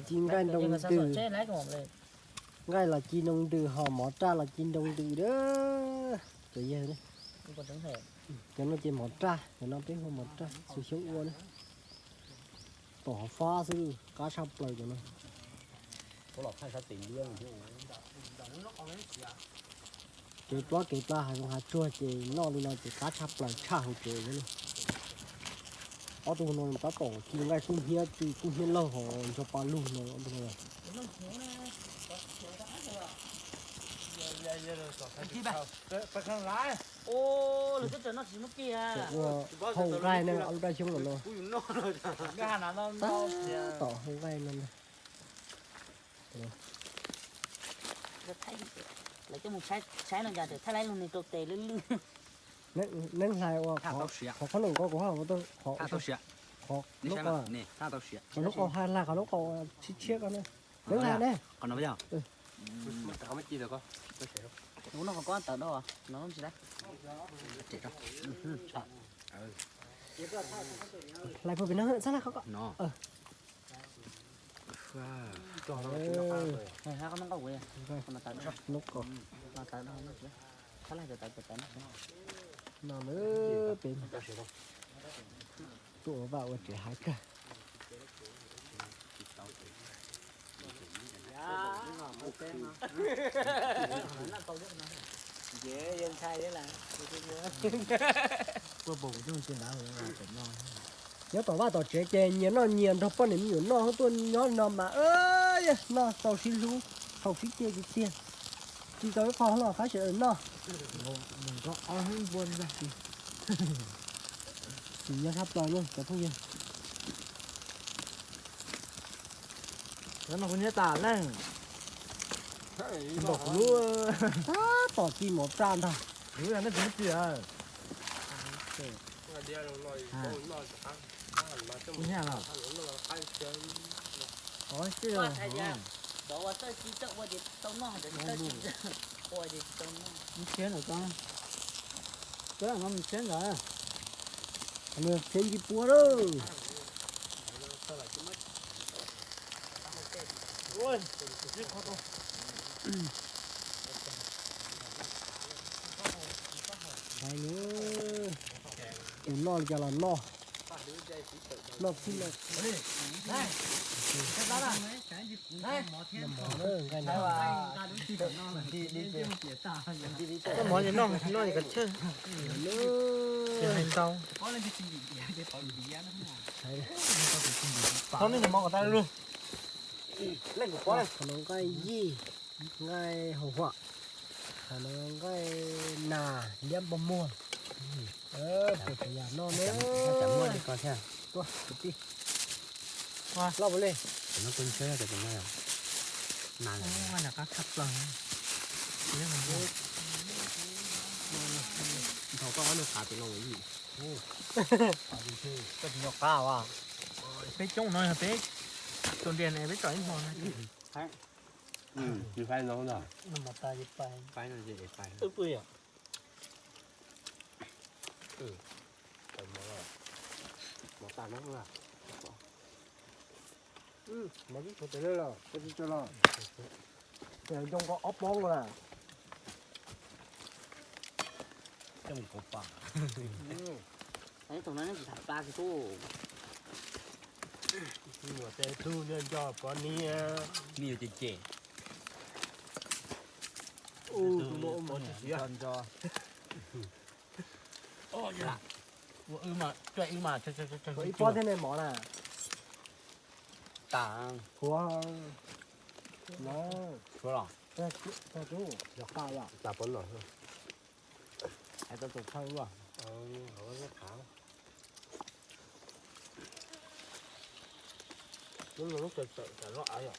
Ci nqaij nroo ntws, nqaij los ci nroo ntws ho mov raj los ci nroo ntws a. Cov yawg, cov no ces mov raj, cov no peb hu mov raj, xu xyoob ua na. Tom hov fab xwb, qab tshaj plaws cov no. Ua los thaij sab tim liab. Kev plob kev pla hav zoov hav tsuag ces noj li no ces qab tshaj plaws tshaj hauv tsev li. Ob tug no tab tom ci nqaij kub hnyiab, ci kub hnyiab laug hos nrog pa lug no. Ua hau nqaij ne, ob lub dab xyoob no. Tab tom hau nqaij no. Lawv coj mus saib no cas thaij laib lug nws rau tes lwj lwj. Neeb hlais ua qhov qhob noom ko kuv ho ua qhov qhov lub qhov, qhov lub qhov hlais qhov lub qhov tshiab tshiab ko ne. Neeb hlais ne. Hlais puag pem no, txhob hlais qhov ko. Lub ko no lawm pem tuaj ua vaj ua tsev haib kawg. Nyob tom vaj tom tsev ces nyias noj nyias nrog poj niam me nyuam noj, tuaj nyob no mas noj tau sib hlub, haus sib ce tiag tiag. Tsis tau ib qho los qab sawv daws noj. Tsis nyob tshaj plaws na cov phooj ywg. Noj kuv nyob tas leej. Npaum kuv lub, tab tom ci mov raj ntag. Kuv yog nej kuv tsis. Kuv nyaj los. Os, mus tsheb ntawm ko. Mus tsheb ntawm. Mus tsheb ntawd. Tsheb ntsib puab lawm. Tus noj li cas los noj. Noj txhij lawm. Noj mov li noj, noj li kav thawj. Tsis hais ntau. Thaub nej mov kom tau lug. Qhov no nqaij yij, nqaij hauv huam, qhov no nqaij nas liab npog muag. Puas tau yam noj ne? Tuaj kwv tij. Loj puas li? Nthos koj ob nws qav tus no ua yij. Koj tsis nco qab as. Peb coob no yog peb tus ntiag ne peb tsom ib hmo na. Nws fais no ntag. Wb pw yom. Mov tas no. Mov tib tug tes lej los koj tsis tso los. Ces zoo nkaus ob pob nkaus na. Coj mus kauv pam. Ib tug no neb tsis tham pla kiag tub. Nyuam tes tug nco nco pov niag. Niag ces ces. Tus no ua mov tsis siav. Ua wb mas, ib pob thiab ne mov na. Tas. Huav. Tsuav los. Tag tub, yog qaj yom. Tas pov no. Hais tau tus thawj ua. Lub no lub tawm tawm loj av yom.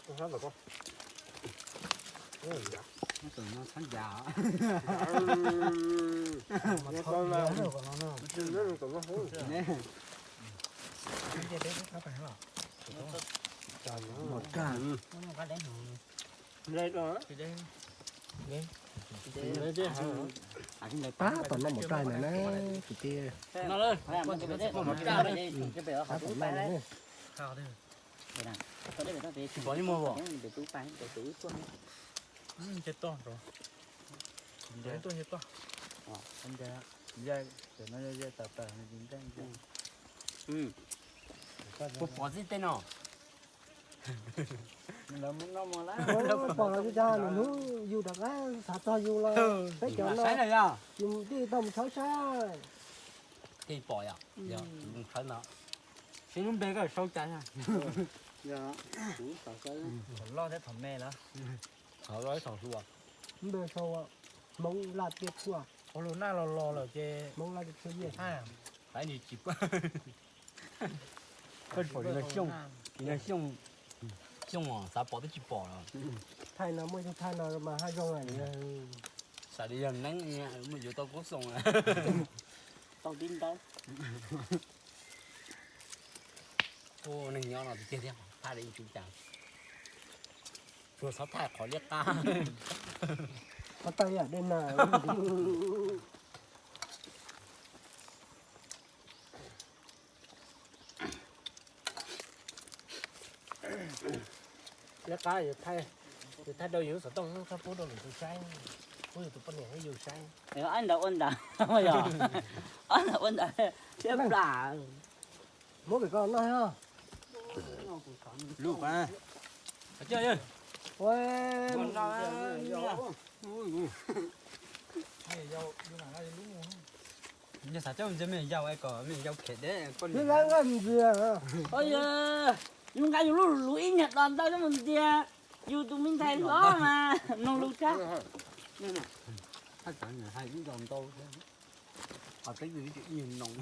Tus no txhob ncas. Mov raj. Tab tom noj mov raj ntawd na kwv tij. Tab tom noj ntawd na. Nce toj nrov. Nce toj, nce toj. Nce, nce, nce, nce, nce, nce. Puas pom txij tej no? Pom los cas nws hnub yus rov qab xav txog yus los peb cov no tij tau mus tshawb saib. Tej pom yom, yog mus tshawb no. Seb lub npe koj sau cas. Thaum loj thiab thaum me lawm. Thaum loj thiab thaum hluas. Lub npe sau Hmoob Laj Tiaj Tshuaj. Ua lus naj los los lawm ces Hmoob Laj Tiaj Tshuaj Yiaj. Saib nws tsis pom. Koj tsis pom tsis yog Xyooj, tsis yog Xyooj. Xyooj xav pom twb tsis pom los. Thaij no muaj ib tug thaij no mas haj zoo. Xav li yog neeb, muaj yuav tau kub xoo. Tau tib ntaub. Ua neeg nyob no tiag tiag, thaij li tsis cas. Tsuas txhob thaij qhov liab qab. Qhov tau yam dej na. Liab qab, yus thaij rau yus xov tooj, txhob pub rau lwm tus saib, pub yus tus poj niam thiab yus saib. Ob ntawd ua ntawd, ob ntawd ua ntawd thiab plam. Muab pem ko noj thiab. Lub qab. Nyob xav coj ntxiv me yau es kom me yau khem deb poj niam. Yus nqa yus lub lus ib nyuag dos ntau coj mus ntxias yus tus me ntxhais hlob mas mloog lus tag. Hais ib dos ntau, qhov tseeb ib nyuag noo.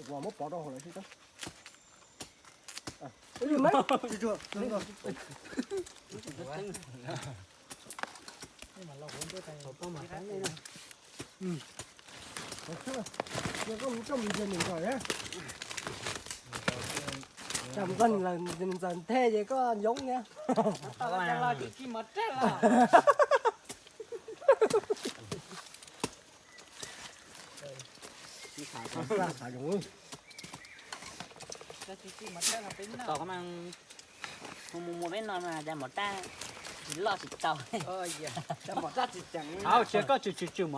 Muab pov rau hauv lawm sib teb. Tsam npaj ntxawm nthe ces koj yoov na. Tos mus mus peb no mas cas mov raj tsis loj tsis tau. Tsis koj tsum tsum tsum mov